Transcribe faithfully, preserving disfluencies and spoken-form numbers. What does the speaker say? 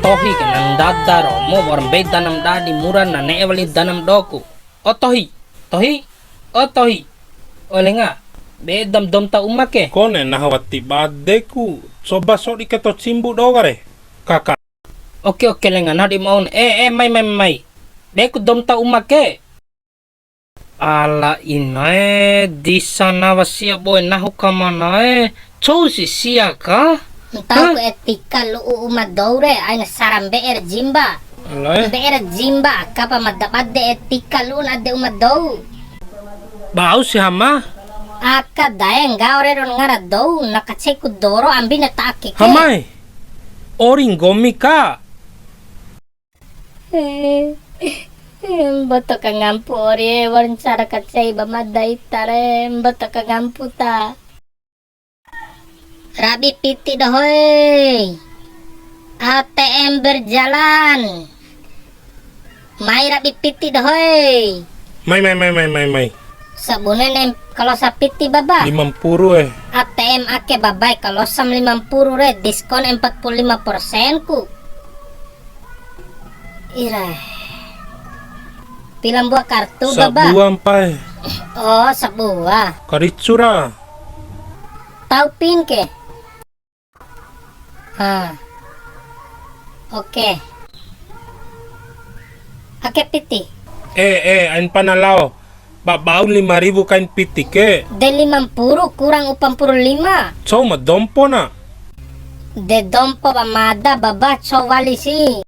Tohi ke na ndada romo, wa'ur mbei danam dadi mura na ne'e wali danam doku. O Tohi, Tohi, o Tohi. O lenga, be dam dom ta uma ke. Kone nahu wati badeku, coba sodi ke to cimbu do kare. Kaka. Oke, oke, lenga, nahu di maun. Eh, eh, mai, mai, mai. Be ku dom ta uma ke. Ala inae, disa nawa sia boe nahu ka manae, cou si sia ka? Ntau ku etika lu'u uma dou re, aina sara mbe'e ra jimba. Alae. Mbe'e ra jimba, aka pa mada bade etika lu'u na ade uma dou. Bau si hama? Aka dae nggau re ron ngara dou, na kaceku doro ambi na ta ake ke. Hamae, ori nggomi ka. Eh, eh, mboto kangampu ori e, wa'ur ncara kacei ba mada ita re, mboto kangampu ta. Rabi piti dohoi. A T M berjalan. Mai rabi piti dohoi. Mai, mai, mai, mai, mai, mai. Sabune nem kalosa piti baba. Lima mpuru e. A T M ake babae, kalosam lima mpuru re, diskon empat puluh lima persen ku. Ira. Pila mbua kartu baba? Sabua mpae. Oh, sabua. Karicu ra. Tau pin ke? Ha. Oke. Ake piti. Eh, eh, ain pana lao. Ba bau lima ribu kain piti ke. De lima mpuru kurang upa mpuru lima. Cou ma dompo na. De dompo ba mada baba, cou wali si.